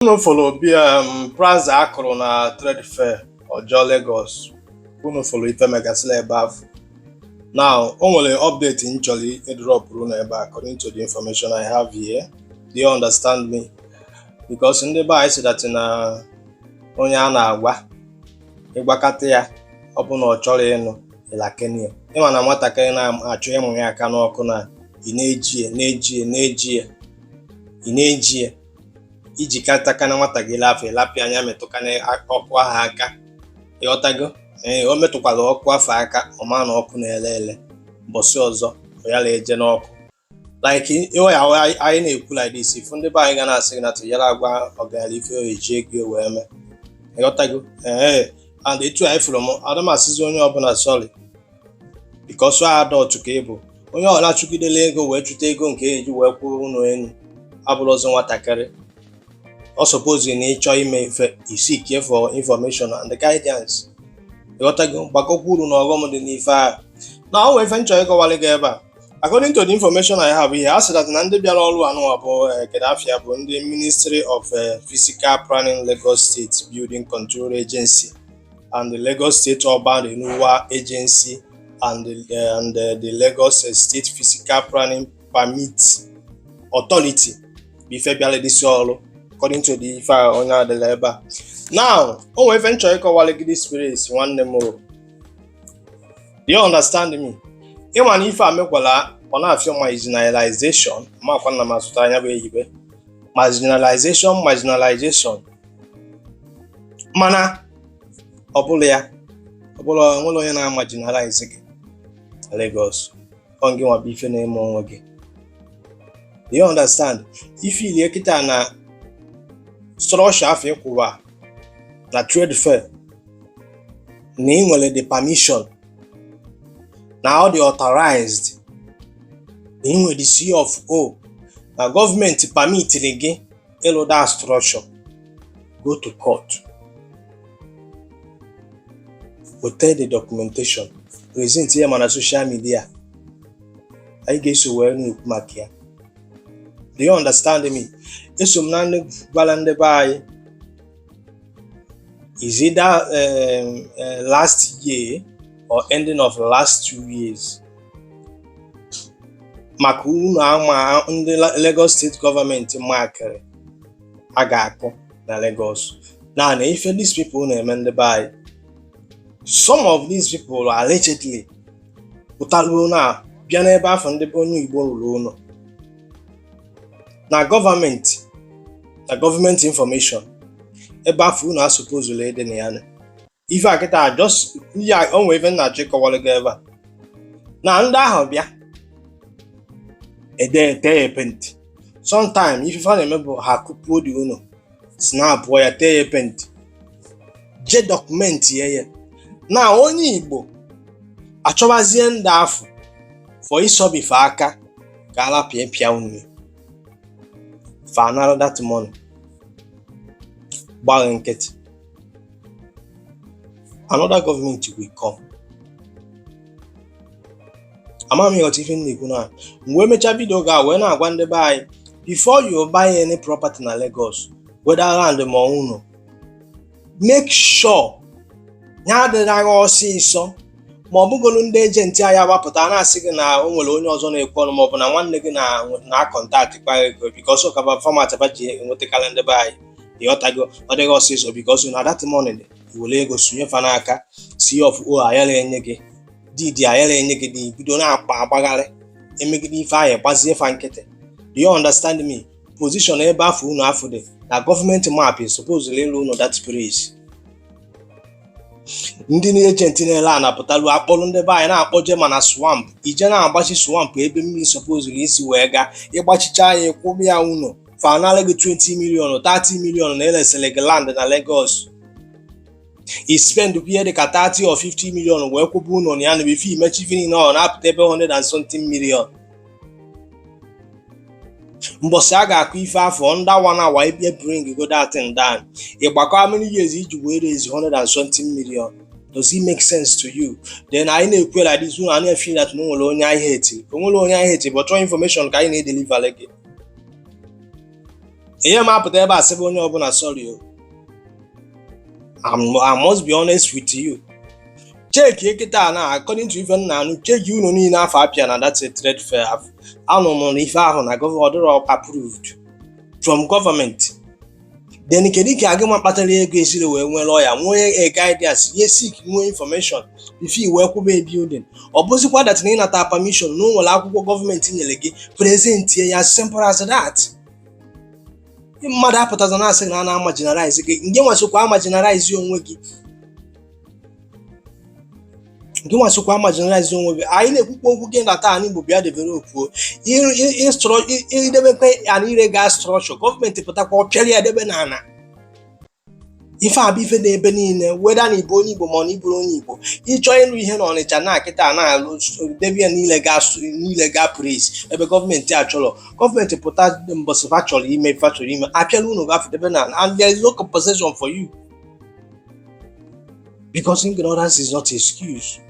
Unu follow BM Plaza akụrụ na Trade Fair, Ojo, Lagos. Unu follow ife megasịla ebe ahụ. Now, o nwere update m chọrọ ịdropụrụ n'ebe a according to the information I have here. Do you understand me? Because ndị be anyị sị that na onye a na-agwa ịgbakata ya, ọ bụ na ọ chọrọ ịnụ ịlakenie. Ịma na nwatakịrị na-achọ ịmụ ya aka n'ọkụ na ị na-eji ya, na-eji ya, na-eji ya, ị na-eji ya iji katakana nwata gị lafụ ịlapịa anya metụkana ọkụ ahụ aka. Ịghọtago? Ee, o metụkwara ọkụ afọ aka, ọ ma na ọkụ na-ele ele. Mbọsị ọzọ ọ ya eje n'ọkụ. Like ịwe ya, anyị na-ekwu like this, ifu ndị be anyị ga na-asị gị na tụnyere agwa ọgaranya ife o eji ego wee mee. Ịghọtago? Ee, and etu anyị fụrụ m, ada m asịzi onye ọbụla sorry, because adult ka ị bụ. Onye ọbụla chụgidela ego wee chụta ego nke eji wee kwụrụ ụlọ elu abụrụ ọzọ nwatakịrị. Ọ suppose na ịchọ ime ife, iseek for information and guidance. Ịghọtago? Gbakọkwa uru na ọghọm dị n'ife ahụ. Na ọ nwee ife m chọrọ ịkọwalị gị ebe a. According to the information I have here, a sị that na ndị bịara ọrụ anụnwa bụ Kedafia bụ ndị Ministry of Physical Planning, Lagos State Building Control Agency and the Lagos State Urban Renewal Agency and the Lagos State Physical Planning Permit Authority bụ ife bịara dịsị ọrụ, according to the ife a onye adịla ebe a. Now, o nwee ife m chọrọ ịkọwalị gị, this place, nwanne m o. Do you understand me? Ịma na ife a mekwala ọ na-afịọ marginalization, makwa na m azụta anya bụ eyibe marginalization, marginalization, mana ọ bụrụ ya, ọ bụrụ nwere onye na-marginalize gị na Lagos, ọ gị nwa bụ ife na-eme onwe gị. Do you understand? Ife ilie kịta na structure afọ ịkwụwa na Trade Fair na ị nwere the permission, na ọ dị authorized, na ị nwere the C of O, na gọọmenti permitiri gị ịlụ that structure, go to court, weta the documentation, present ya. Ma na social media anyị ga-eso wee na-ekwu maka ya. Do you understand me? Eso m na ndị gwara ndị be anyị, is either last year or ending of last 2 years, maka unu ama ndị Lagos State gọọmenti makịrị a ga-akụ na Lagos na ife these people na-eme ndị be anyị. Some of these people allegedly pụtaruo na bịa n'ebe afọ ndị be onye Igbo rụrụ ụlọ na gọọmenti, na gọọmenti information, ebe afọ unu asupozula ịdị na ya nọ. Ife a kịta just ya, o nwee ife m na-achọ ịkọwara gị ebe a, na ndị ahụ bịa ede tee ya paint. Sometime ife fa na-eme bụ ha kụpuo dị ụlọ, snapụọ ya, tee ya paint, je document ya ya na onye Igbo achọbazie ndị afọ for ịsọbife aka ka alapịa pịa unu fa anara that money, gbaghị nkịtị. Another government will come. Ama m ịghọta ife m na-ekwu. Na mgbe emechaa video ga wee na-agwa ndị be anyị, before you buy any property na Lagos, whether land ma ụlọ, make sure ya adịghị agha ọsịsọ, ma ọ bụgolu ndị agent anyị agbapụta na-asị gị na o nwere onye ọzọ na-ekwu ọnụ, ma ọ bụ na nwanne gị na contact kwa ego, because ọkaba format ba ji enwetakarị ndị be anyị. Ịghọtago? Ọ dịghị ọsịsọ, because na that money dị were ego sonye fa n'aka. C of O ayara enye gị deed, ayara enye gị dị, bido na-akpa agbagharị emegide ife ahụ, gbazie fa nkịtị. Do you understand me? Position ebe afọ unu afọ dị na gọọmenti map is supposed ịlụ unu that place. Ndị agent na-ele anapụtalu akpọrọ ndị be anyị na-akpọje mana swamp, ije na-agbachi swamp ebe mmiri supposed isi wee gaa. Ịgbachicha ya, ịkwụba ya unu, fa anara gị 20 million, 30 million na elesịrị gị land na Lagos. I spend ihe dị ka 30 or 50 million wee kwụba ụlọ na ya, na before imechi ife niile, ọ na-apụta ebe 100 and something million. Mbọsị a ga-akụ ife afọ ndị awa na awa ebe bring go that thing down, ịgbakọ how many years iji wee raise 100 and something million. Does it make sense to you? Then anyị na-ekwu like this, unu a na-efeel that na o nwere onye anyị hate. O nwere onye anyị hate, but chọọ information ka anyị na-edeliver gị. Ihe m apụta ebe a sịbụ onye ọbụla sorry o. I must be honest with you. Check kịta na according to ife m na-anụ, check unu niile afọ apịa na that trade fair. Anụ m na ife ahụ na ọ dịrọ approved from government. Then kedu ka agị nwa kpatara ego esiri wee nwee lawyer, nwee a guidance, nye seek nwee information before i wee kwụba a building? Ọ bụzikwa that na ịnata permission na o nwere akwụkwọ gọọmenti nyere gị, present ya, simple as that. Mmadụ apụtaza na-asị na a na-amarginalize gị. Nke nwasokwa amarginalize onwe gị, nke nwasokwa amarginalize onwe gị. Anyị na-ekwukwa okwu gị na taa Igbo bịa develop, idebekwe ana ire ga structure, gọọmenti pụtakwa ọpịara ya debe n'ala. Ife a bụ ife na-ebe niile, weda na ịbụ onye Igbo ma ọ na ịbụrụ onye Igbo. Ịchọ ịlụ ihe na Ọnịcha na kịta na-alụ, debe ya niile ga niile ga place ebe gọọmenti achọrọ. Gọọmenti pụta mbọsị fa chọrọ ime, fa chọrọ ime, apịala unu gafe debe na, and there is no compensation for you, because ignorance is not excuse.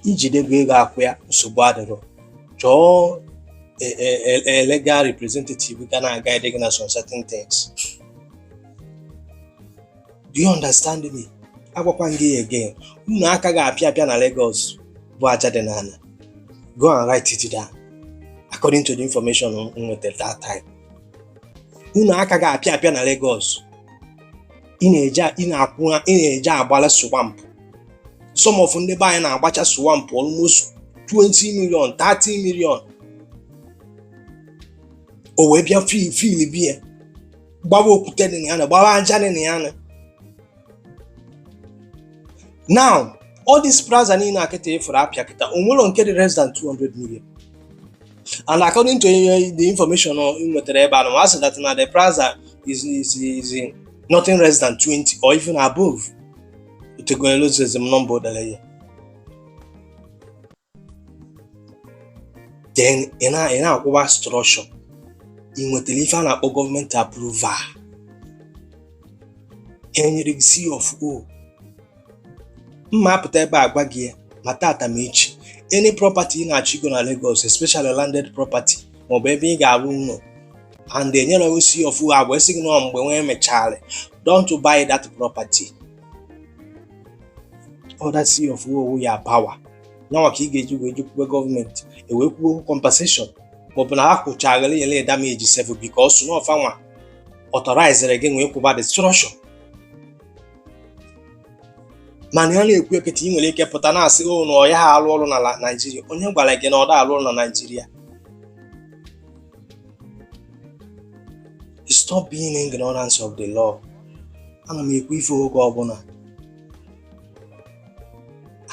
Ijidego ego akwụ ya, nsogbu adịrọ. Chọọ a legal representative ga na-guide gị na some certain things. Do you understand me? Agwakwa m gị again, unu aka ga-apịa apịa na Lagos bụ aja dị n'ala. Go and write it down. According to the information m nwetara that time, unu aka ga-apịa apịa na Lagos, ị na-eje, ị na-akwụ, ị na-eje agbala swamp. Some of ndị be anyị na-agbacha swamp almost 20 million, 30 million, o wee bịa fill bie, gbawa okwute dị na ya na gbawa aja dị na ya na. Now, all this plaza niile akịta ịfụrụ apịa kịta, o nwere nke dị less than 200 million. And according to the information m nwetara ebe a na asị that na the plaza is nothing less than 20 or even above. Otegolozezi m nọmba odere ya. Then ị na-akwụba structure, ị nwetara ife a na-akpọ gọọmenti approval, ha enyere gị C of O. Mma apụta ebe a gwa gị ya, ma tata ma echi, any property ị na-achọ igo na Lagos, especially landed property maọbụ ebe ị ga-arụ ụlọ, and enyere gị C of O, agwa esi gị nọ mgbe nwee mechara, don't buy that property. All that C of O ya power nyanwa ka ị ga-eji wee jekwube gọọmenti, ewee kwuo compensation, maọbụ na ha kwụchagharị yele damage sef, because na ọfanwa authorized gị nwee kwụba the structure. Mana ya na-ekwu ekete, ị nwere ike pụta na-asị o na ọ ya ha arụ ọrụ na Naịjirịa. Onye gwara gị na ọ da arụ ọrụ na Naịjirịa? Stop being ignorance of the law. Ana m ekwu ife oge ọbụla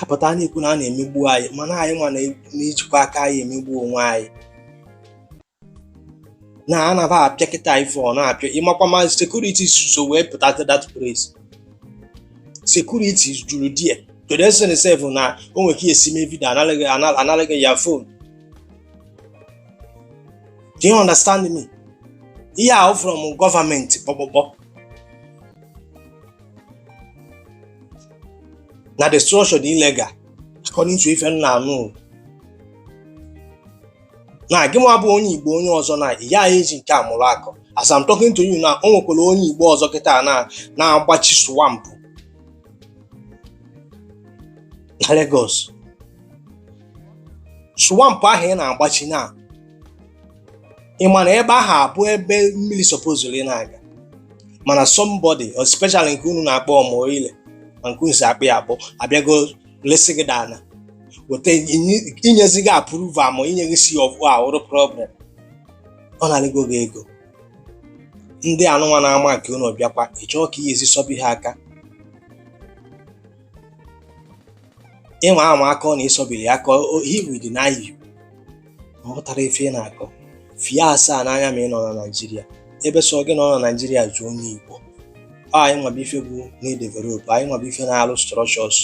apụta na-ekwu na a na-emegbu anyị, mana anyị nwa na-ejikwa aka anyị emegbu onwe anyị na anaba apịa kịta. Ife ọ na-apịa, ịmakwa ma security so wee pụta that place, security juru die to the extent sef na o nwere ike esi mee video, anaraghị ya phone. Do you understand me? Ihe ahụ from gọọmenti kpọkpọkpọ na the structure dị illegal, according to ife m na-anụ. Na gị nwa bụ onye Igbo, onye ọzọ na ya eji nke a mụrụ akọ. As I'm talking to you na o nwekwara onye Igbo ọzọ kịta na na-agbachi swamp na Lagos. Swamp ahụ ị na-agbachi na, ị ma na ebe ahụ abụ ebe mmiri supposedly na-aga, mana somebody, especially nke unu na-akpọ ọmụ ile, ma nke unu si akpọ ya akpọ, abịago lesi gị dana weta inyezi gị approval, ma inye gị C of O ahụrụ problem, ọ na-alịgo gị ego. Ndị anụnwa na-ama nke unu bịakwa, ị chọọ ka ihe esi sọbụ ihe aka, ịnwa ama aka ọ na ịsọbiri aka, he will deny you. Ma ọ ghọtara ife ị na-akọ fie asaa n'anya. Ma ị nọ na Naịjirịa, ebe sọ gị nọ na Naịjirịa, jụọ onye Igbo. Ọ anyị nwabụ ife bụ na-edevelop, anyị nwabụ ife na-arụ structures,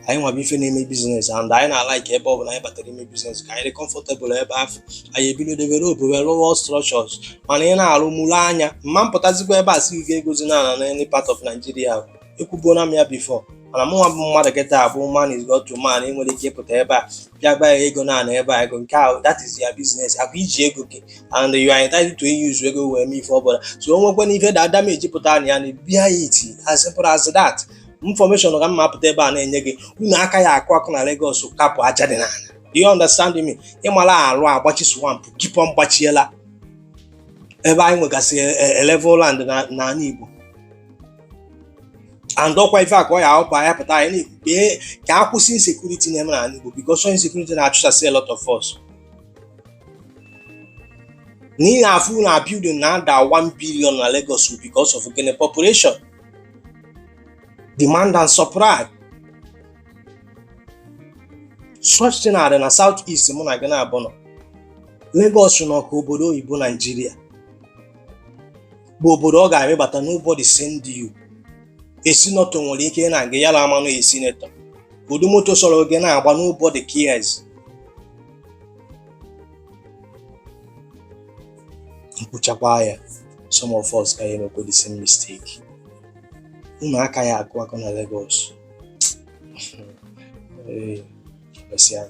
anyị nwabụ ife na-eme business, and anyị na-alike ebe ọ bụla anyị batara ime business ka anyị dị comfortable ebe afọ anyị ebido develop wee rụọ structures. Mana ị na-arụ mụrụ anya, mma mpụtazikwa ebe a sị gị ga-egozi na na any part of Nigeria. Ekwubuona m ya before. Mana mụnwa bụ mmadụ kịta bụ man is God to man, enwere ike ịpụta ebe a bịa gba ya ego na ebe a ego nke ahụ, that is your business. Akwa iji ego gị and you are entitled to use ego wee mee ife ọbụla. So o nwekwana ife da damage pụtara na ya na bịa it, as simple as that. Information ka mma apụta ebe a na-enye gị, unu aka ya akụ akụ na Lagos kapụ aja dị n'ala. Do you understand me? Ịmala arụ agbachi swamp, keep on gbachiela ebe anyị nwegasị level land na n'ala Igbo. And ọkwa ife a ka ọ ya ahụpụ anya pụta anyị na-ekwu kpee ka a kwụsị insecurity na-eme n'ala Igbo, because insecurity na-achụsasị a lot of us. N'ihi afụ na building na-ada 1 billion na Lagos because of gịnị? Population, demand and supply. Such thing adị na South East mụ na gị na-abụ nọ. Lagos nọ ka obodo oyibo. Nigeria bụ obodo ọ ga-abịabata, nobody send you. A senator nwere ike ị na-aga ya na amanụ a senator, ụdị moto sọrọ gị na-agba, nobody cares. Nkwuchakwa ya, some of us ka ya emekwa the same mistake. Unu aka ya akụ akụ na Lagos. Ee, mesịa.